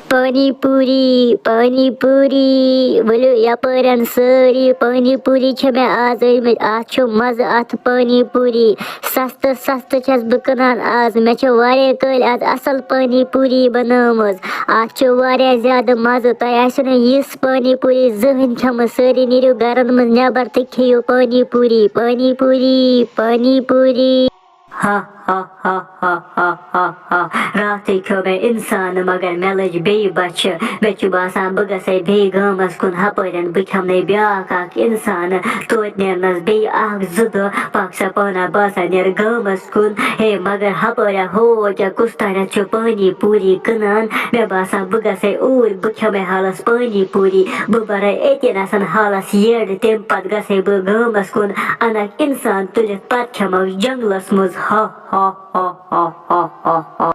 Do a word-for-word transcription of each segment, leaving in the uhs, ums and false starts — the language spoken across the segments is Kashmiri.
پانی پوری، پانی پوری، ؤلِو یپٲرٮ۪ن سٲری۔ پانی پوری چھےٚ مےٚ آز أنۍمٕتۍ۔ اَتھ چھُ مَزٕ، اَتھ پانی پوری۔ سَستہٕ سَستہٕ چھَس بہٕ کٕنان آز۔ مےٚ چھِ واریاہ کٲلۍ آز اَصٕل پانی پوری بَنٲومٕژ۔ اَتھ چھُ واریاہ زیادٕ مَزٕ۔ تۄہہِ آسِوٕ نہٕ یِژھ پانی پوری زٕہٕنۍ کھٮ۪مٕژ۔ سٲری نیٖرِو گَرَن منٛز نٮ۪بَر تہٕ کھیٚیِو پانی پوری، پانی پوری، پانی پوری۔ ہا ہا ہا ہا ہا ہا ہا۔ راتھٕے کھیوٚو مےٚ اِنسان، مگر مےٚ لٔج بیٚیہِ بۄچھِ۔ مےٚ چھُ باسان، بہٕ گژھے بیٚیہِ گامَس کُن، ہَپٲرٮ۪ن بہٕ کھٮ۪مہٕ نَے بیٛاکھ اَکھ اِنسان۔ توتہِ نیرنَس بیٚیہِ اَکھ زٕ دۄہ، پَکھ سا پانہ باسان، نیرٕ گامَس کُن۔ ہے، مگر ہَپٲرۍ ہو کیٛاہ، کُس تانٮ۪تھ چھُ پانی پوٗری کٕنان۔ مےٚ باسان، بہٕ گژھے اوٗرۍ، بہٕ کھٮ۪مَے حالَس پانی پوٗری۔ بہٕ بَرَے أتی نَسَن حالَس یٔڈ، تَمہِ پَتہٕ گژھے بہٕ گامَس کُن، اَنَکھ اِنسان تُلِتھ، پَتہٕ کھٮ۪مَکھ جنٛگلَس منٛز۔ ہا ہا ہا ہا ہا ہا ہا۔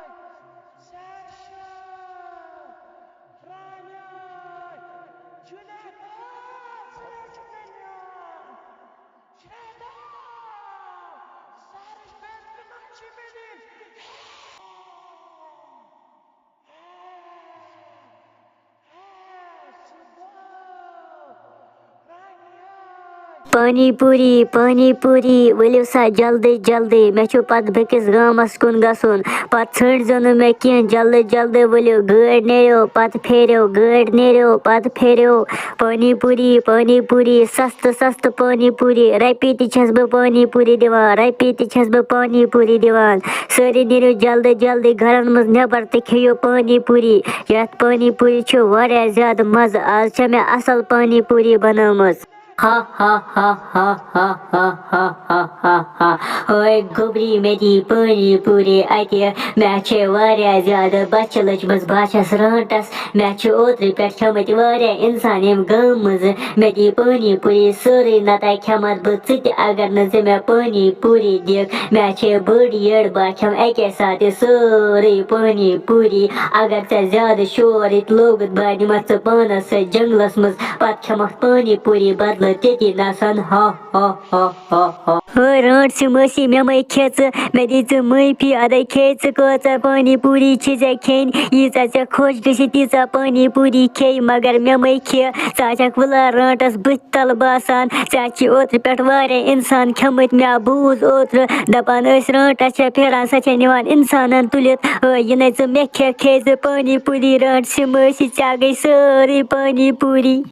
پانی پوٗری، پانی پوٗری، ؤلِو سا جلدی جلدی، مےٚ چھُ پتہٕ بیٚکِس گامَس کُن گژھُن۔ پتہٕ ژھٲنٛڈزیو نہٕ مےٚ کینٛہہ، جلدی جلدی ؤلِو، گٲڑۍ نیرِو، پتہٕ پھیرِو، گٲڑۍ نیرِو، پتہٕ پھیرِو۔ پانی پوٗری، پانی پوٗری، سستہٕ سستہٕ پانی پوٗری، رۄپیہِ تہِ چھَس بہٕ پانی پوٗری دِوان، رۄپیہِ تہِ چھَس بہٕ پانی پوٗری دِوان۔ سٲری نیٖرِو جلدی جلدی گرن منٛز نٮ۪بر تہٕ کھیٚیِو پانی پوٗری۔ یَتھ پانی پوٗری چھُ واریاہ زیادٕ مَزٕ۔ آز چھےٚ مےٚ اَصٕل پانی پوٗری بَنٲومٕژ۔ ہا ہا ہا ہا ہا ہا ہا ہا ہا ہا۔ اوے گوٚبری، مےٚ دی پانی پوٗری اَتہِ۔ مےٚ چھے واریاہ زیادٕ بۄچھِ لٔجمٕژ، بہٕ ہا چھَس رانٛٹَس۔ مےٚ چھِ اوترٕ پٮ۪ٹھ کھیٚمٕتۍ واریاہ اِنسان ییٚمہِ گامہٕ منٛزٕ۔ مےٚ دی پانی پوٗری سٲرٕے، نَتہٕ کھٮ۪مَتھ بہٕ ژٕ تہِ، اگر نہٕ ژٕ مےٚ پانی پوٗری دِکھ۔ مےٚ چھے بٔڑ یٔڈ، بہٕ کھٮ۪مہٕ اَکے ساتہٕ یہِ سٲرٕے پانی پوٗری۔ اگر ژےٚ زیادٕ شور ییٚتہِ لوگُتھ، بہٕ نِمَتھ ژٕ پانَس سۭتۍ جنٛگلَس منٛز، پَتہٕ کھٮ۪مَکھ پانی پوٗری بدلہٕ تٔتی نَسَن۔ ہا ہا ہا ہا ہا۔ ہے رانٛٹہٕ سٕے مٲسی، مےٚ مَے کھےٚ ژٕ، مےٚ دِ ژٕ معٲفی، اَدَے کھے ژٕ کۭژاہ پانی پوٗری چھِ ژےٚ کھیٚنۍ، ییٖژاہ ژےٚ خۄش گژھِ تیٖژاہ پانی پوٗری کھے، مگر مےٚ مَے کھےٚ، ژٕ آسَکھ وٕلار رانٛٹَس بٕتھِ تَل باسان۔ ژےٚ چھِ اوترٕ پٮ۪ٹھ واریاہ اِنسان کھٮ۪مٕتۍ، مےٚ بوٗز اوترٕ دَپان ٲسۍ رانٛٹَس چھےٚ پھیران، سۄ چھےٚ نِوان اِنسانَن تُلِتھ۔ ہے، یہِ نَے ژٕ مےٚ کھےٚ، کھے ژٕ پانی پوٗری رانٛٹہٕ سٕے مٲسی، ژےٚ گٔے سٲرٕے پانی پوٗری۔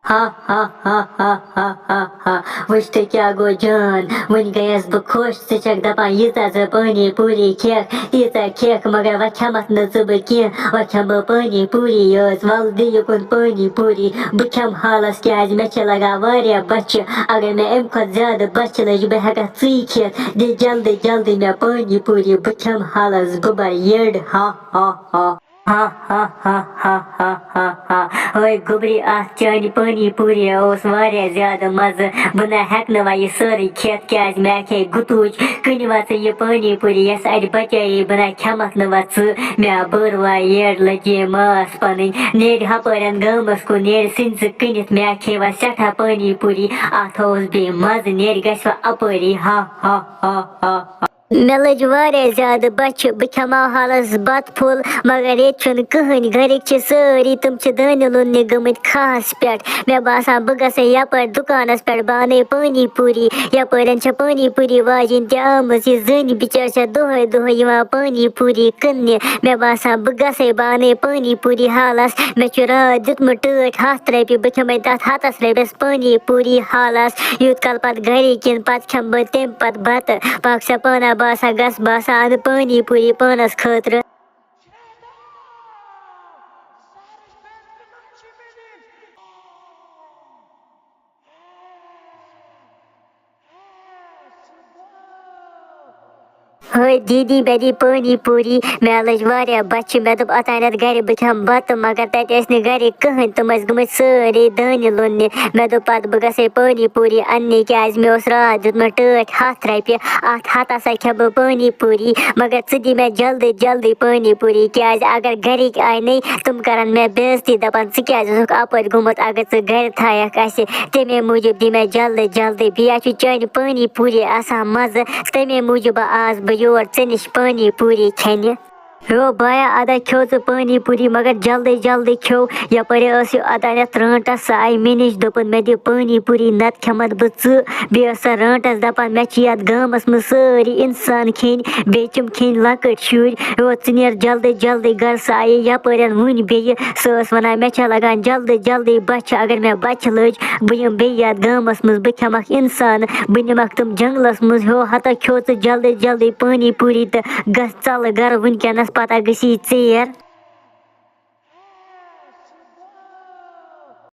ہا ہا ہا ہا ہا ہا ہا۔ وٕچھ تہٕ کیٛاہ گوٚو جان، وٕنہِ گٔیَس بہٕ خۄش۔ ژٕ چھَکھ دَپان ییٖژاہ ژٕ پانی پوٗری کھٮ۪کھ، تیٖژاہ کھٮ۪کھ، مگر وۄنۍ کھٮ۪مَتھ نہٕ ژٕ بہٕ کینٛہہ، وۄنۍ کھٮ۪مہٕ بہٕ پانی پوٗری یٲژ۔ وَلہٕ دِ یُکُن پانی پوٗری، بہٕ کھٮ۪مہٕ حالَس، کیٛازِ مےٚ چھِ لَگان واریاہ بۄچھِ۔ اگر مےٚ اَمہِ کھۄتہٕ زیادٕ بۄچھِ لٔج، بہٕ ہٮ۪کَتھ ژٕے کھٮ۪تھ۔ دِ جلدی جلدی مےٚ پانی پوٗری، بہٕ کھٮ۪مہٕ حالَس، بہٕ بَرٕ یٔڈ۔ ہا ہا ہا۔ ہا ہا ہا ہا ہا ہا ہا۔ ہے گوٚبری، اَتھ چانہِ پانی پوٗری اوس واریاہ زیادٕ مَزٕ۔ بہٕ نہ ہٮ۪کہٕ نہٕ وۄنۍ یہِ سٲرٕے کھٮ۪تھ، کیٛازِ مےٚ کھے گُتوٗج۔ کٕنہِ وۄنۍ ژٕ یہِ پانی پوٗری، یۄس اَتہِ بَچے، بہٕ نہ کھٮ۪مَکھ نہٕ وۄنۍ ژٕ۔ مےٚ بٔر وۄنۍ یٔڈ، لٔج یہِ ماس پَنٕنۍ۔ نیرِ ہَپٲرٮ۪ن گامَس کُن، نیرِ سٕنٛدِ ژٕ کٕنِتھ۔ مےٚ کھے وۄنۍ سٮ۪ٹھاہ پانی پوٗری، اَتھ اوس بیٚیہِ مَزٕ، نیرِ گژھِ وۄنۍ اَپٲری۔ ہا ہا ہا ہا ہا۔ مےٚ لٔج واریاہ زیادٕ بۄچھِ، بہٕ کھٮ۪مہٕ حالَس بَتہٕ پھوٚل، مگر ییٚتہِ چھُنہٕ کٕہٕنۍ، گَرِکۍ چھِ سٲری، تِم چھِ دانہِ لوننہِ گٔمٕتۍ کھَہَس پٮ۪ٹھ۔ مےٚ باسان، بہٕ گژھٕ یَپٲرۍ دُکانَس پٮ۪ٹھ، بہٕ اَنَے پانی پوٗری۔ یَپٲرٮ۪ن چھےٚ پانی پوٗری واجِنۍ تہِ آمٕژ، یہِ زٔنۍ بِچٲر چھےٚ دۄہَے دۄہَے یِوان پانی پوٗری کٕننہِ۔ مےٚ باسان، بہٕ گژھَے، بہٕ اَنَے پانی پوٗری حالَس۔ مےٚ چھُ راتھ دیُتمُت ٹٲٹھۍ ہَتھ رۄپیہِ، بہٕ کھٮ۪مَے تَتھ ہَتَس رۄپیَس پانی پوٗری حالَس، یوٗت کال پَتہٕ گَرِکۍ یِن، پَتہٕ کھٮ۪مہٕ بہٕ تَمہِ پَتہٕ بَتہٕ۔ پَکھ سا پانہ، بہٕ ہسا گژھٕ، بہٕ ہسا اَنہٕ پانی پوٗری پانَس خٲطرٕ۔ ہے دیٖدی، مےٚ دی پانی پوٗری، مےٚ لٔج واریاہ بۄچھِ۔ مےٚ دوٚپ اوٚتانٮ۪تھ گرِ بہٕ کھٮ۪مہٕ بَتہٕ، مگر تَتہِ ٲسۍ نہٕ گرِکۍ کٕہٕنۍ، تِم ٲسۍ گٔمٕتۍ سٲری دانہِ لوننہِ۔ مےٚ دوٚپ پَتہٕ بہٕ گژھٕ پانی پوٗری اَننہِ، کیٛازِ مےٚ اوس راتھ دیُتمُت ٹٲٹھۍ ہَتھ رۄپیہِ، اَتھ ہَتَس ہا کھٮ۪مہٕ بہٕ پانی پوٗری، مگر ژٕ دِ مےٚ جلدی جلدی پانی پوٗری، کیٛازِ اگر گرِکۍ آیہِ نَے، تِم کَرَن مےٚ بے عزتی، دَپَن، "ژٕ کیٛازِ اوسُکھ اَپٲرۍ گوٚمُت، اگر ژٕ گرِ تھایَکھ اَسہِ؟" تَمے موٗجوٗب دِ مےٚ جلدی جلدی، بیٚیہِ ہا چھُ چانہِ پانی پوٗری آسان مَزٕ، تَمے موٗجوٗب آس بہٕ یور ژےٚ نِش پانی پوٗری کھٮ۪نہِ۔ ہیو بایا، ادا کھیو ژٕ پانی پوری، مگر جلدی جلدی کھیو۔ یپٲرۍ ٲس یہِ ادا یتھ رٲنٹس، سۄ آیہِ مےٚ نِش، دوٚپُن، "مےٚ دِ پانی پوری، نتہٕ کھٮ۪متھ بہٕ ژٕ۔" بیٚیہِ ٲس سۄ رٲنٹس دپان، "مےٚ چھِ یتھ گامس منٛز سٲری انسان کھیٚنۍ، بیٚیہِ چھِم کھیٚنۍ لۄکٕٹۍ شُرۍ۔ ہیو، ژٕ نیر جلدی جلدی گرٕ۔" سۄ آیہِ یپٲرۍ وُنہِ بیٚیہِ، سۄ ٲس ونان، "مےٚ چھےٚ لگان جلدی جلدی بۄچھِ، اگر مےٚ بۄچھِ لٔج، بہٕ یِمہٕ بیٚیہِ یتھ گامس منٛز، بہٕ کھٮ۪مکھ انسان، بہٕ نِمکھ تِم جنگلس منٛز۔ ہیو، ہتا کھیو ژٕ جلدی جلدی پانی پوری تہٕ گژھ ژلہٕ گرٕ وُنکیٚنس، پتہ گژھی ژیر۔"